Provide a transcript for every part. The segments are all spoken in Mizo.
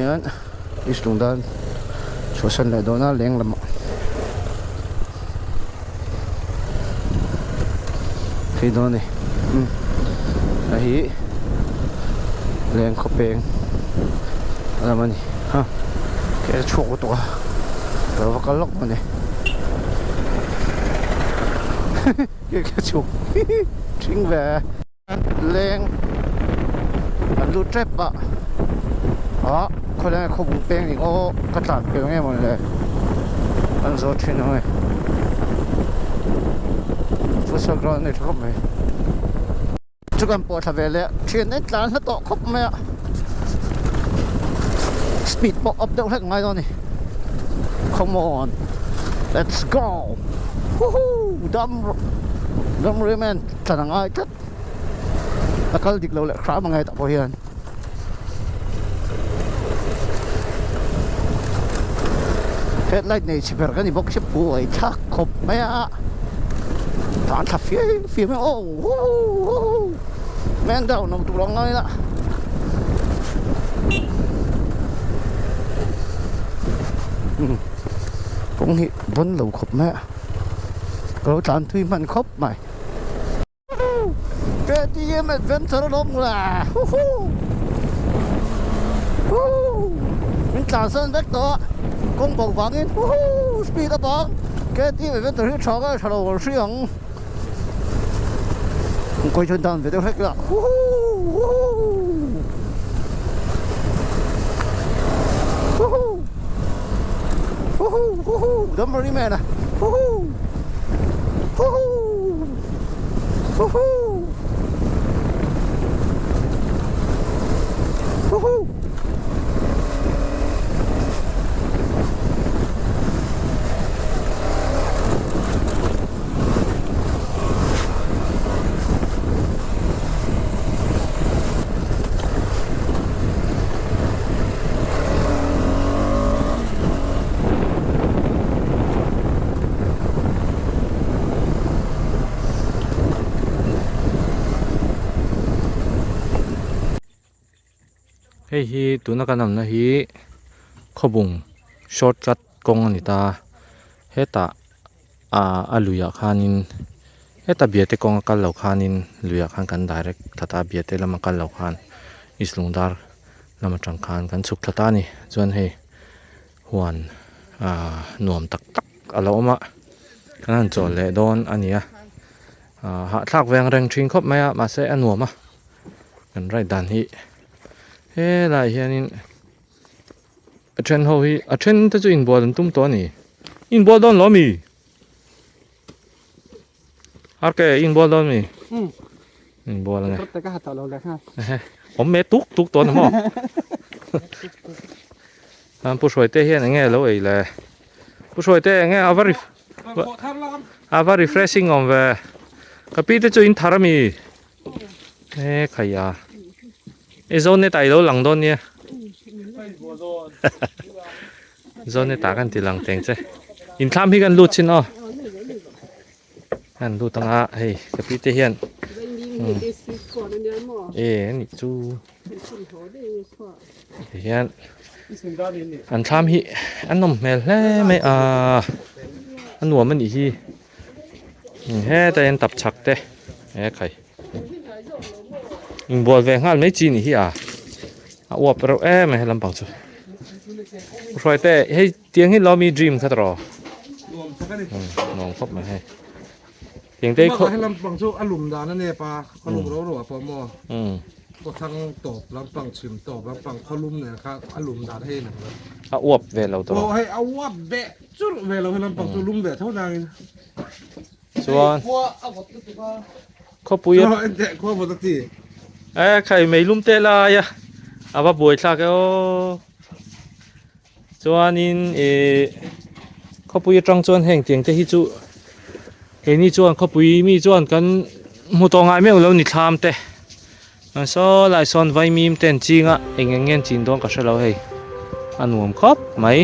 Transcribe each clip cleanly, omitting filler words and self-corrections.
hian East Lungdan chhuahsan leh dawn a leng lamah phei dawn a ni umm hei hi leng khaw peng a lam a ni ha ke a chhuak lutuk a ka lo va kal lawk maw ni ke ka chhuak thing ve. Leng an lut tep a ah khawlai ah khawbung peng ning aw ka tlan pel nge mawn le an zawt thin ang e futsal ground a nei tha khawp mai chu kan pawh thla ve leh thian in tlan hla tawh khawp mai a speed pawh up deuh hlek ngai dawn a ni come on let's go woohoo dam dam remain. Tlan a ngai tlat a kal dik lo leh hram a ngai tah pawh hian headlight nei chhe ber ka ni bawk si buai thlak khawp mai a tlan thla fiai fiai mai a aw huhuu man down lo tur ang ngai la kawng hi bawn lo khawp mai a ka lo tlan thui hman khawp mai. KTM Adventure a lawm la huhu huhu min tlan sawn vek tawh a kawng bo vangin huhu speed a bang KTM Adventure hi tha nge tha lo kan hria ang kawi chuan dan ve deuh hlek la huhu huhu huhu huhu huhu dam ri men a huhu huhu Woohoo! Woohoo! Hei hi tuna kan awmna hi khawbung short cut kawng a ni ta hetah ah a luiah khanin heta biate kawng a kal loh khanin luiah khan kan direct thla ta a biate lama kal loh khan east lungdar lam atang khan kan chhuk thla ta a ni chuan hei huan ah nuam tak tak a lo awm a kan han chawl leh dawn a ni a ah hahthlak ve ang reng thin khawp mai a mahse a nuam a kan ride dan hi helaiah hianin a then ho hi a then te chu inbual an tum tawh a ni inbual dawn lo ami Arke inbual dawn mi inbual ange awm me tuk tuk tawh a ni maw an pu hruaite hian enge lo ei le pu hruaite enge a va a va refreshing awm ve ka pi te chu in thar ami e khai a e zawn net ah i lo lang dawn nia zawn net ah kan ti lang teng che inthlam hi kan lut chin aw. An lut anga hei ka pi te hian e ani chu ti hian an thlam hi an nawm hmel hle mai a a nuam a nih hi heta hian tap chhak te e khai inbual ve nghal mai chi nih hi a a uap reuh em a he lampang chu hruai te hei Tiang hi lawmi dream kha tawh Nuam tak a ni. Nuam khawp mai hei. Tiang te khaw. Helam pang chu a lum dan a nep a, khaw lum ro ro a pawh maw. Khaw thlang tawp lampang chhim tawp lampang khaw lum nen kha a lum dan hei nang lo. A uap ve lo tawh. Aw hei a uap ve churh ve lo helam pang chu lum ve tho nangin. Chuan. Khua a vawt lutuk a. Khawpui a. Enteh khua vawt a ti. E khai meilum te lai a. A va buai thlak e aw. Chuanin ihh khawpui atang chuan heng tiang te hi chu keini chuan khawpui mi chuan kan hmu tawh ngai meuh lo ni thlam te an saw lai sawn vaimim te an ching a eng eng nge an chin dawn ka hrelo hei a nuam khawp mai.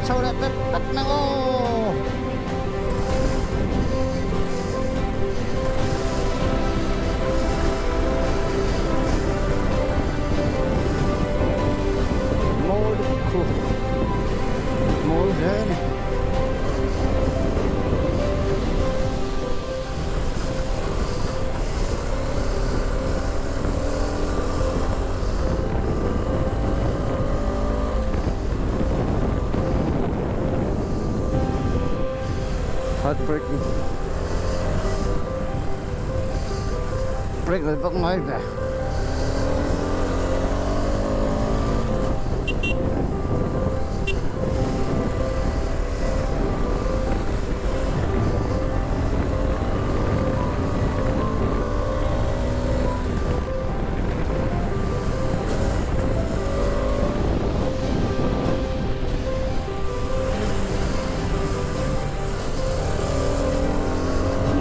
chho leh pet pet mai aw. Mawi lutuk khu mawi hle a ni. Heartbreaking Break lại vắt ngay về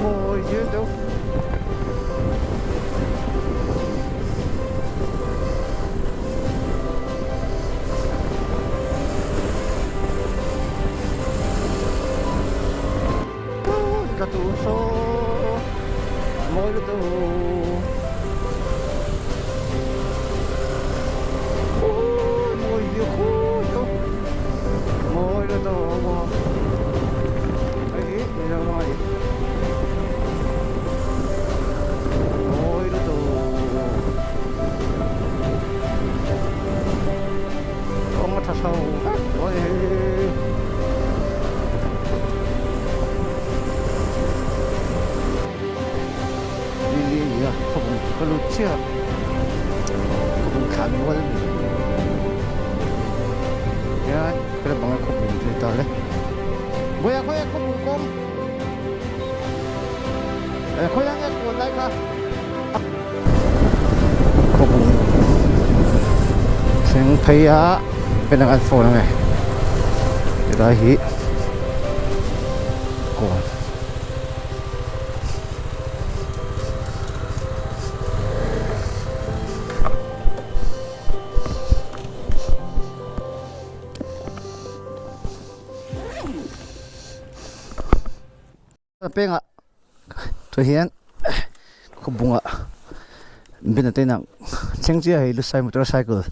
Mawi zir deuh. Ka tu saw mawi lutuk. Mawi zir khur deuh. Mawi lutuk. Hei hi Mizoram a ni. Mawi lutuk. Kawng a tha chho vek mai hi. Lily a ni a, khawbung ka lut chiah a, khawbung thlan mual a ni. Hian ka bang a khawbung chu ni ta le. Vawiah khawiah khawbung kawng eh khawiah nge kawn lai kha. Khawbung thleng phei a pen ang an phone ange helai hi kawn. Pengah tah hian khaw bungah bena te inah thleng chiah hei lusai motorcycle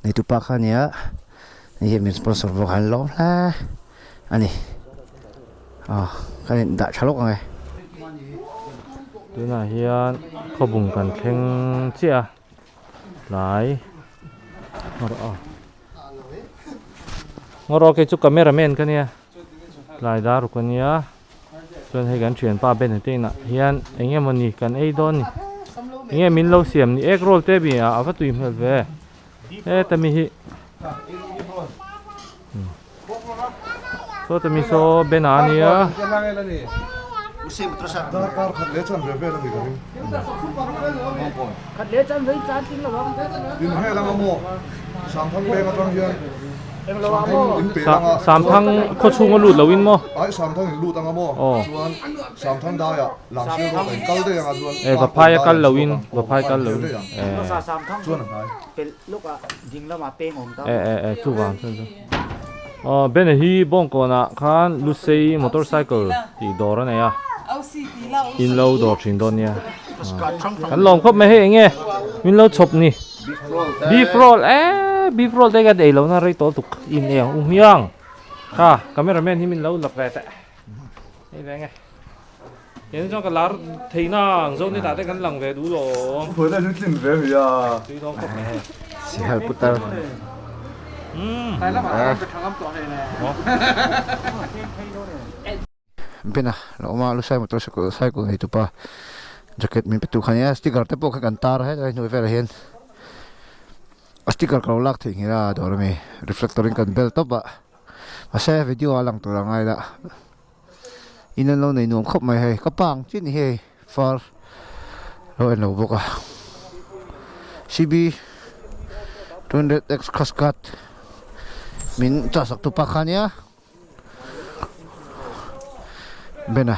neitu pa kha a nia hei hian min sponsor bawk a an lawm hle a ni aw ka in dah tha lawk ang e. Tunah hian khaw bung kan thleng chiah a tlai ngawrh aw ngawrh aw kei chu camera man ka nia. Tlai dar ruk ania chuan hei kan thianpa Ben te inah hian eng emawni kan ei dawn ni eng nge min lo siam ni egg roll te mi a ava tui hmel ve heta mi hi sawta mi saw Ben a ania. Samthang khaw chhung a lut lo in maw? Aw. E Vaphai a kal lo in, Vaphai kal lo in. E e e chuvang chuan chu. Aw Bena hi Bawngkawnah khan Lusei motorcycle tih dawr a nei a, in lo dawr thin dawn nia. Kan lawm khawp mai hei eng nge min lo chhawp ni. Beef roll eh beef roll te kan ei lo na rei tawh tuk in ei ang u hmiang kha camera man hi min lo lak ve teh hei ve nge eng chuan ka lar thei na ang zo ni tah te kan lang ve duh lo Phuai na chu tlin ve mi a tui dawn khawp mai hei Sihal putar Bena lo awm a lusai motorcycle cycle nei tupa jacket min pe tu kha nia sticker te pawh kha kan tar a hetlai hnuai velah hian a sticker ka lo lak theih nghilh a dawr ami reflector in kan bel tawp a mahse video a lang tur a ngai la in an lo nei nuam khawp mai hei ka pa ang chin hi hei far lo en lo bawk a cb 200 x crosscut min chah sak tupa kha nia. Bena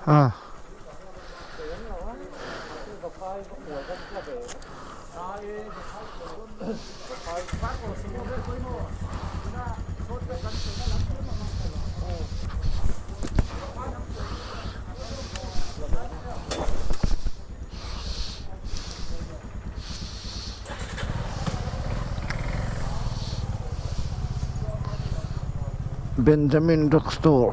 Ah. Benjamin drug store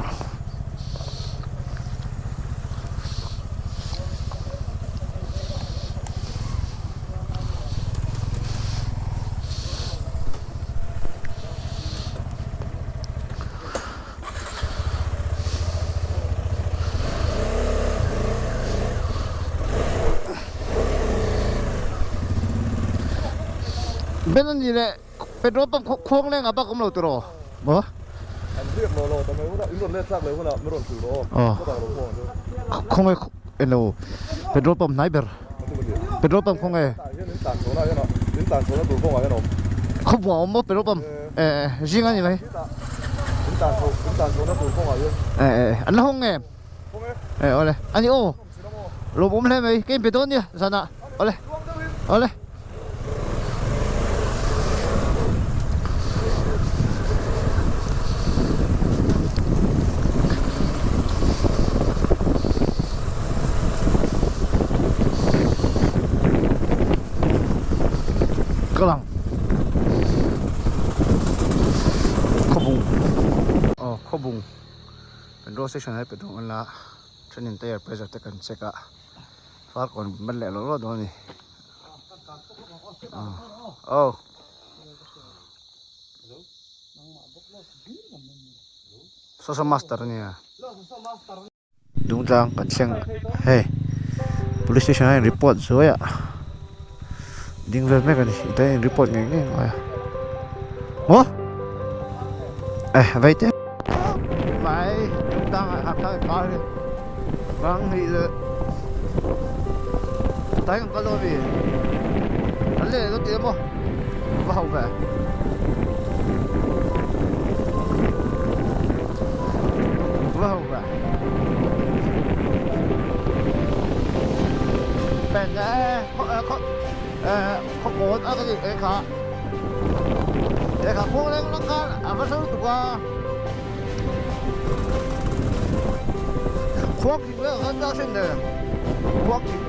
Ben a ni leh petrol pump khaw khuang leng ah bak awm lo tiraw maw? An riak lo lo ta mai hunah in rawn let thlak leh hunah min rawn hrilh rawh aw ka dah lo pawh ang chu. Khawnge eng lo petrol pump hnai ber petrol pump khawnge? Tah hian in tlan chhohna ah hian in tlan chhohna tur kawngah hian a awm. Khawbuang a awm maw petrol pump? E zing a ni mai. In tlan chho in tlan chhohna tur kawngah hian. E e an la hawng nge? Hawng e. E awle a ni aw lawmawm hle mai ka inpe dawn nia zanah awle awle. Ka lang. Khawbung aw khawbung petrol station ah petrol an la a thenin tyre pressure te kan check a far kawn ban leh lawh lawh dawn a ni aw saw saw master a nia. Dungtlang kan thleng hei police station ah hian report zuai ah ding vel mek a ni hetah hian report ngei ngei a ngai a maw eh vei te mai dungtlang ah khan kar hi bang hnih leh tlai kan kal dawn a mi an leh dawn tih emaw va ho ve. Va ho ve. Pen e khaw khaw kawn a ka ti e kha e kha khuang leng lang khan a va hre lutuk a khuang thing leh khan ta sin le khuang thing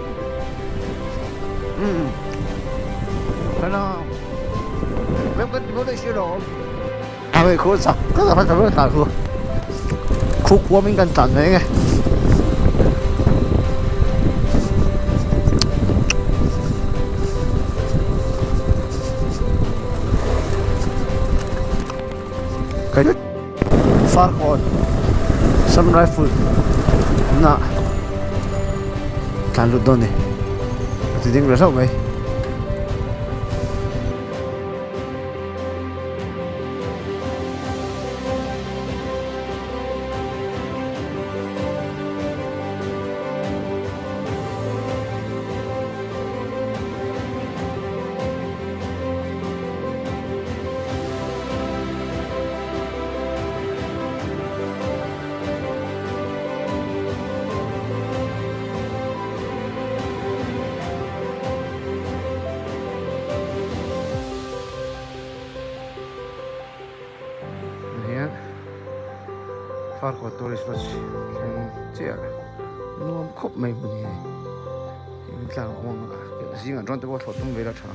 um kana web kan ti mo dei si lo a hei khu chak tak a kha tlan khu khu kuam in kan tlan mai nge Farkawn Assam Rifle na tlan lut dawn a ni a ti ding ve hlauh mai. Hian Farkawn tourist lodge thleng chiah nuam khawp mai hmun hi hei tlang a awm ang a zingah chuan te pawh thlawh tum ve ila tha.